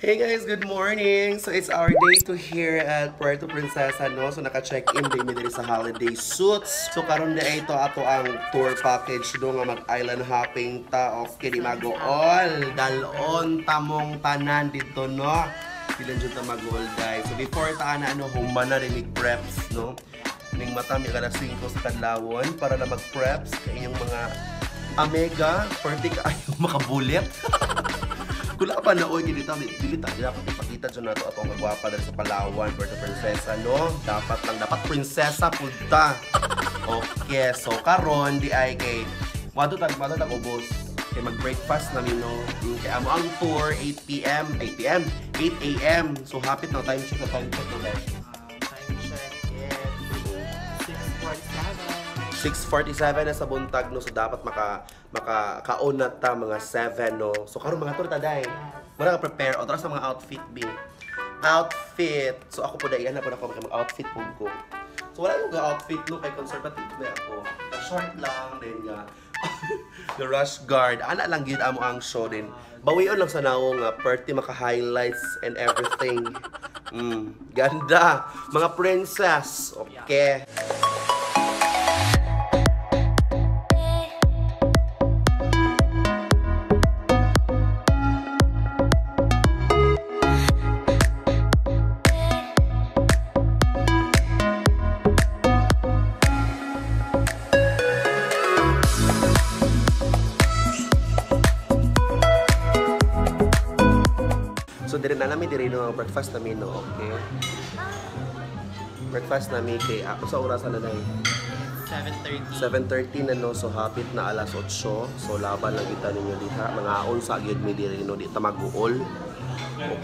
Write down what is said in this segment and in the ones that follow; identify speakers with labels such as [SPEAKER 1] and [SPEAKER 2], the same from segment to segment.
[SPEAKER 1] Hey guys, good morning! So it's our day to here at Puerto Princesa, no? So naka-check-in din mi diri sa Holiday Suites. So karon na ito ato ang tour package do nga mag-island hopping ta. Okay, di mag-all. Dalon tamong tanan dito, no? Bilan jud ta mag-all, guys. So before ta ana ano, human na rin preps, no? Ning mata mi alas 5 sa kadlawon para na mag-preps kay inyong mga amega, perti kaayo makabulit. Kula pa na oy dili ta dapat ipakita jud nato atong kagwapa diri sa Palawan, Puerto Princesa, no? Dapat lang dapat prinsesa pud ta. Okay, so karon di ay kay wadto tag ubos kay mag-breakfast na mi, no? Kay amo ang tour 8 PM, 8 PM, 8 AM. So hapit na time check na time check no guys.
[SPEAKER 2] Time check is 6:47.
[SPEAKER 1] 6:47 na sa buntag, no? So dapat maka kaon na ta mga 7, no? So karon mga tour ta day. Mura ka prepare o tara sa mga outfit bi. Outfit. So ako po dai ana po ako mag-outfit po ko. So wala yung outfit no kay conservative na ako. Short lang din nga. The rush guard. Ana lang gid amo ang show din. Bawion lang sa naong nga perti maka highlights and everything. Ganda. Mga princess. Okay. So dire na namin dire no breakfast namin, no, okay. Breakfast namin kay ako sa oras na day
[SPEAKER 2] 7:30.
[SPEAKER 1] 7:30 na, no, so hapit na alas 8. So laban lang kita ninyo diha mga unsa gyud mi dire no, di ta maguol.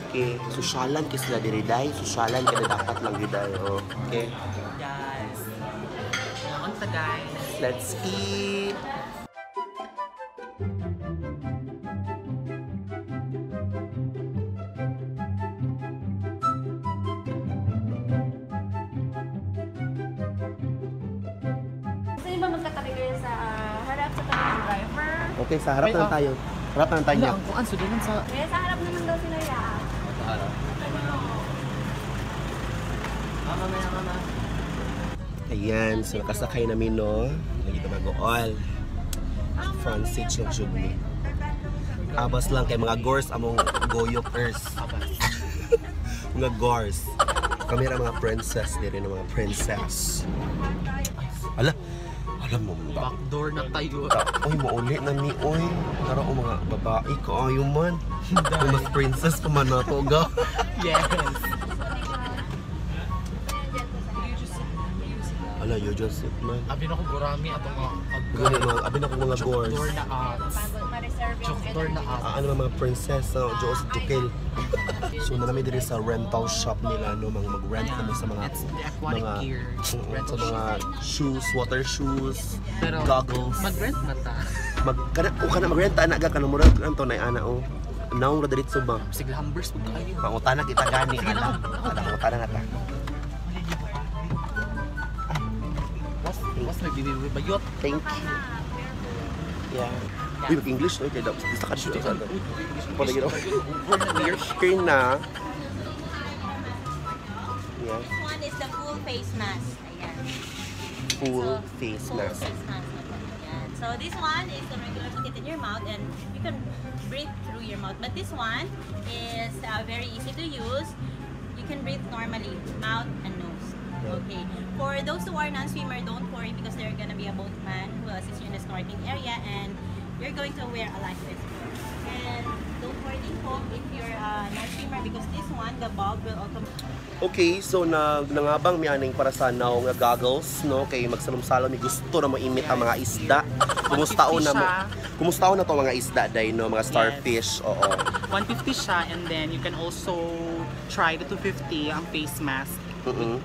[SPEAKER 1] Okay, sosyalan kay sila dire day, sosyalan kay dapat lang gyud day. Okay.
[SPEAKER 2] Guys. Unsa guys?
[SPEAKER 1] Let's eat.
[SPEAKER 3] Gusto niyo ba magkatabi kayo sa harap sa tabi ng driver?
[SPEAKER 1] Okay, sa harap na tayo. Harap na tayo.
[SPEAKER 2] Ang kuan sudunan sa
[SPEAKER 3] Kaya sa harap naman daw sila ya.
[SPEAKER 2] harap. Mama, mama.
[SPEAKER 1] Ayan, so nakasakay namin, no. Lagi na mag-oil. Front seat yung jud mi. Abas lang kay mga gores among goyokers.
[SPEAKER 2] Abas.
[SPEAKER 1] Mga gores. Kami ra mga princess diri na mga princess. Ala, alam mo ba?
[SPEAKER 2] Backdoor na tayo.
[SPEAKER 1] Oy, mauli na mi, oy. Tara o mga babae ko, ayo man. Kung mas princess pa man nato, ga.
[SPEAKER 2] Yes.
[SPEAKER 1] Ala, you just sit man.
[SPEAKER 2] Abi na ko gurami atong mga
[SPEAKER 1] Gani mga, abi na ko mga gores.
[SPEAKER 2] Door na ads. Door na ads.
[SPEAKER 1] Ano mga princess, Diyos, Jukil. So na namin diri sa rental shop nila, no, mga mag-rent kami sa mga
[SPEAKER 2] It's the aquatic
[SPEAKER 1] mga,
[SPEAKER 2] gear.
[SPEAKER 1] Sa mga shoes, water shoes,
[SPEAKER 2] Pero,
[SPEAKER 1] goggles.
[SPEAKER 2] Mag-rent na ta.
[SPEAKER 1] Mag kana o kana mag-rent ana ga kana murag anto nay ana o. Naong ra diretso ba?
[SPEAKER 2] Sig lambers pud kayo.
[SPEAKER 1] Pangutana kita gani ala. Ala pangutana na ta.
[SPEAKER 2] Was may bibi bayot.
[SPEAKER 1] Thank you. Yeah. Uy, mag-English no kay daw sa ka dito sa ano. We're here na. Yeah.
[SPEAKER 4] This one is the full face mask. Ayan.
[SPEAKER 1] Full
[SPEAKER 4] So,
[SPEAKER 1] face
[SPEAKER 4] full
[SPEAKER 1] mask.
[SPEAKER 4] face mask. Ayan. So this one is the regular, put it in your mouth and you can breathe through your mouth. But this one is very easy to use. You can breathe normally, mouth and nose. Okay. For those who are non-swimmer, don't worry because there's gonna be a boatman who will assist you in the snorkeling area and you're going to wear a life vest. And don't worry din po if you're a non-swimmer because this one, the bulb will automatically
[SPEAKER 1] Okay, so nangabang mi aning para sa naong nga goggles, no? Kay magsalom-salom mi gusto na mo imit ang mga isda. Kumusta na mo? Kumusta na to mga isda day, no? Mga starfish, oo.
[SPEAKER 2] 150 siya and then you can also try the 250 ang face mask.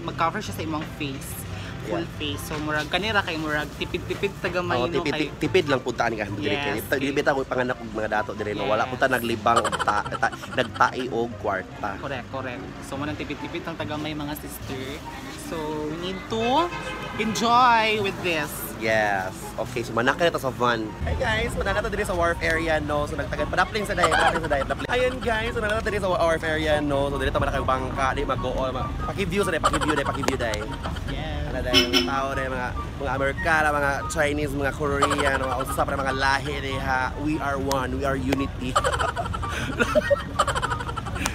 [SPEAKER 2] Mag-cover siya sa imong face. Full face. So murag kanira kay murag tipid-tipid ta gamay,
[SPEAKER 1] Oo,
[SPEAKER 2] no
[SPEAKER 1] tipid,
[SPEAKER 2] kay
[SPEAKER 1] tipid lang punta ni kahit diri
[SPEAKER 2] Yes,
[SPEAKER 1] kay. Dili bitaw ko panganak og mga dato diri, no. Wala
[SPEAKER 2] Yes.
[SPEAKER 1] punta naglibang og ta, ta nagtai og kwarta.
[SPEAKER 2] Correct, correct. So mo nang tipid-tipid ang tagamay mga sister. So we need to enjoy with this.
[SPEAKER 1] Yes. Okay, so manaka na ta sa van. Hey guys, manaka ta diri sa wharf area no. So nagtagad padapling sa dahil, padapling sa dahil. Ayun guys, so manaka ta diri sa wharf area no. So diri ta manaka bangka, di mag-go paki-view sa dai, paki-view dai, paki-view dai.
[SPEAKER 2] Yes.
[SPEAKER 1] Ano dai mga tao dai, mga Amerikano, mga Chinese, mga Korean, mga unsa pa mga lahi diha. We are one, we are unity.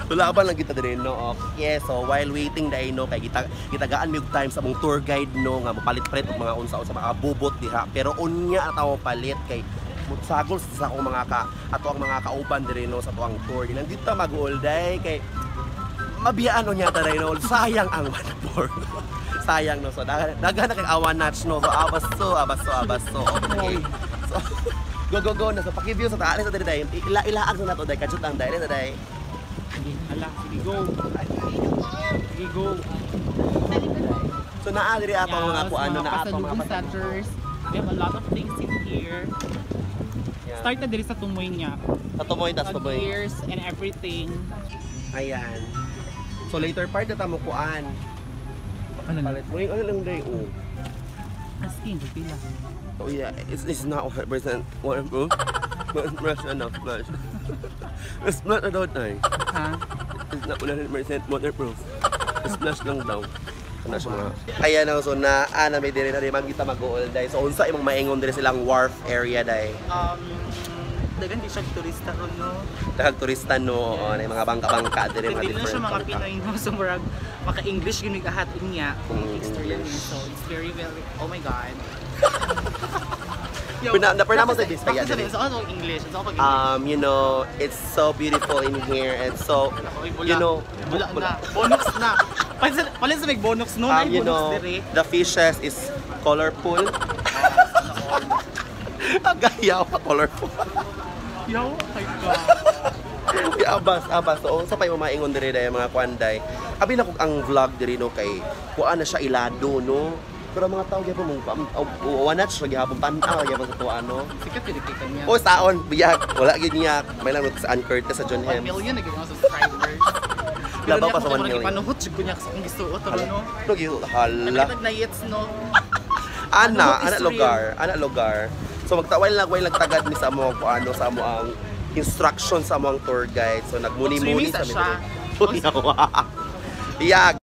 [SPEAKER 1] Laban lang kita diri no. Okay, so while waiting dai no kay kita gitagaan mi og time sa mong tour guide no nga mopalit-palit og mga unsa-unsa mga bubot diha. Pero unya na tawo palit kay mutsagol sa akong mga ka ato ang mga kauban diri no sa tuang tour. Dinang dito mag-uol dai kay mabiyaan unya ta dai no. Sayang ang 1.4. Sayang no. So daghan na kay awan natch no. So abaso abaso abaso. Okay. So go go go na so paki-view sa taas sa diri dai. Ila-ilaag sa nato dai kadyot ang dai sa dai.
[SPEAKER 2] Ala, sige go. Sige go.
[SPEAKER 1] So naa diri ato mga kuano na ato mga
[SPEAKER 2] setters. We have a lot of things in here.
[SPEAKER 1] Yeah.
[SPEAKER 2] Start na diri sa tumoy niya.
[SPEAKER 1] Sa tumoy tas tumoy.
[SPEAKER 2] Gears and everything.
[SPEAKER 1] Ayan. So later part na tamo kuan.
[SPEAKER 2] Ano
[SPEAKER 1] Palit mo yung ano lang dai oh.
[SPEAKER 2] Asking pila.
[SPEAKER 1] Oh yeah, it's not 100% waterproof. But it's fresh enough, fresh. It's not about ay.
[SPEAKER 2] Ha?
[SPEAKER 1] It's not 100% waterproof. Splash lang daw. Ano siya mga. Ayan na, so naa na may diri na rin magita mag-uol dai. So unsa imong maingon diri silang wharf area dai?
[SPEAKER 2] Daghan di siya turista ron no.
[SPEAKER 1] Daghang turista no, oo, na mga bangka-bangka diri mga
[SPEAKER 2] Hindi na
[SPEAKER 1] different
[SPEAKER 2] siya mga
[SPEAKER 1] bangka.
[SPEAKER 2] Pinoy no, so murag maka-English gyud ahat unya.
[SPEAKER 1] English.
[SPEAKER 2] So it's very well, oh my God.
[SPEAKER 1] Pero sa Bisaya
[SPEAKER 2] diri. It's all English. It's all English.
[SPEAKER 1] You know, it's so beautiful in here and so, you know,
[SPEAKER 2] bula na. Bonox na. Palit sa may bonox no,
[SPEAKER 1] you know, the fishes is colorful. Agayaw pa colorful.
[SPEAKER 2] Yo, my God.
[SPEAKER 1] Abas, abas. So, unsa pa yung maingon diri day mga kuanday. Abi na kog ang vlog diri no kay kuan na siya ilado no. Pero mga tao gyapon mong wanat siya gyapon tan-aw gyapon sa tuwa no.
[SPEAKER 2] Sikat gyud kay kanya.
[SPEAKER 1] O saon biyag wala gyud niya. May lang sa Curtis sa John
[SPEAKER 2] 1
[SPEAKER 1] Hems.
[SPEAKER 2] million na gyud ang subscribers.
[SPEAKER 1] Labaw pa sa 1 million.
[SPEAKER 2] Panuhot jud ko niya sa akong gisuot no.
[SPEAKER 1] No gyud hala.
[SPEAKER 2] Nagayits no.
[SPEAKER 1] Ana, ana lugar, ana lugar. So magtawal lang way nagtagad ni sa amo kung ano sa amo ang instruction sa amo ang tour guide. So nagmuni-muni sa
[SPEAKER 2] siya.
[SPEAKER 1] Biyag.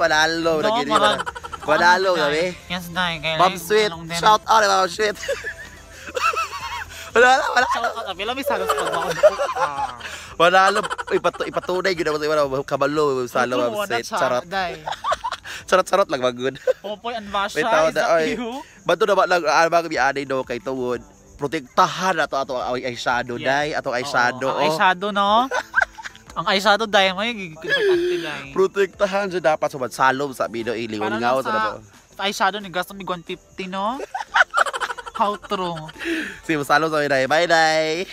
[SPEAKER 1] Walalo,
[SPEAKER 2] no,
[SPEAKER 1] walalo, gabi.
[SPEAKER 2] Yes, day.
[SPEAKER 1] Bob Sweet, shout out, Bob Sweet. Wala, wala.
[SPEAKER 2] Shout out, abi lang may salos pag maon.
[SPEAKER 1] Walalo, ipatunay gyud ako kabalo salo Bob Sweet. Charot. Charot charot lang magud.
[SPEAKER 2] Popoy and Basha, is that you?
[SPEAKER 1] Bato na ba lang bago mi anay no kay tungod protektahan ato ato ang eyeshadow day, ato eyeshadow.
[SPEAKER 2] Ang eyeshadow no. Ang eyeshadow dahil may gigigil dahil.
[SPEAKER 1] Protektahan siya dapat sa magsalob sa bino ilingon nga sa dapat.
[SPEAKER 2] Eyeshadow ni gasto mig 150 no. How true.
[SPEAKER 1] Sige, magsalob sa bino. Bye day.